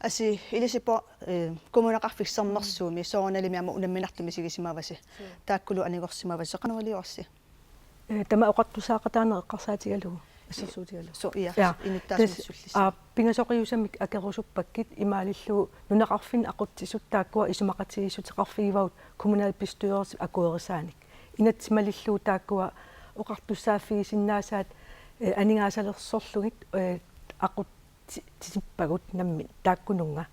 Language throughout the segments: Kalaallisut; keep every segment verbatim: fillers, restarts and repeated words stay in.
Asi ilisippoq, eh, Kommuneqarfik Sermersuumi soorunalimi aamma unamminartut misigisimavasi. Taakkulu anigorsimavasi, qanoq iliorsi? Eh, tamaat oqartussaaqataaneq eqqarsaatigalugu, assersuutigalugu. So, ja, ja. Inuttaasumik tassa, sullissaq. Aa, pingasoqiusamik akerusuppakkit imaalillugu nunaqarfinni aqutsisut taakkua isumaqatigiissuteqarfigivagut kommunalbestyrelsip akuerisaanik. Inatsit malillugu taakkua oqartussaaffigisinnaasaat, eh, aningaasalersorlugit, eh, aqut- ti-, tisippagut nammineq taakkununnga.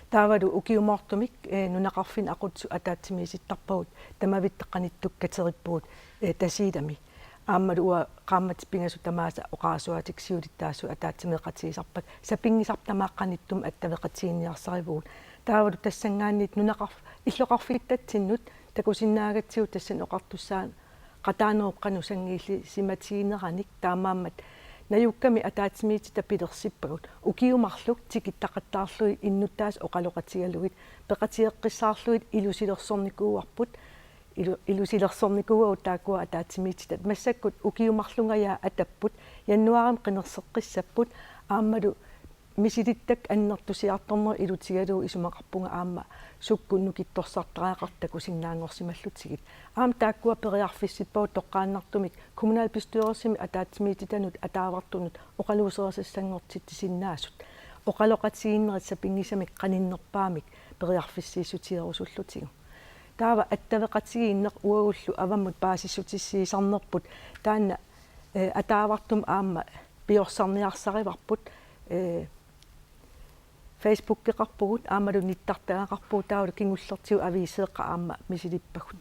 Taavalu ukiumoortumik, eh, nunaqarfinni aqutsisut ataatsimiitittarpagut, tamavitta qanittukkut katerippugut, eh, Tasiilami. Aammalu uanga qaammatit pingasut tamaasa oqarasuaatikka siulittaasuat ataatsimeeqatigisarpakka, sapinngisarput tamaat qanittumik attaveqatigiinniarsarivugut. Taavalu tassanngaanniit nunaqarf-, illoqarfittatsinnut takusinnaagatsigu tassani oqartussaa- qataanerup qanoq sanngiillisimatigineranik, taamaammat najukkami ataatsimiititaq pilersippagut ukiut marluk tikittaqattaarlugit innuttaasut oqaloqatigalugit peqatigeqqissaarlugit ilusilersornikuuarput, ilu-, ilusilersornikuuagut taakkua ataatsimiititaq. Massakkut ukiut marlunngajaa atapput, januaarimi qinerseqqissapput, aammalu misilittakka annertusiartornerup ilutigalugu isumaqarpunga aamma sukkut nukittorsartariaqartut takusinnaanngorsimallutigit. Aamma taakkua periarfissippavut toqqaannartumik kommunalbestyrelsimi ataatsimiititanut ataavartunut oqaluuserisassanngortitsisinnaasut. Oqaloqatigiinnerit sapinngisamik qaninnerpaamik periarfissiissutigerusullutigu. Taava attaveqatigiinneq uagullu avammut paasissutissiisarnerput taanna, eh, ataavartumik aamma piorsarniarsarivarput, eh, Facebookeqarpugut aammalu nittartagaqarpugut, taavalu kingullertigut aviiseeqqat aamma misilippagut.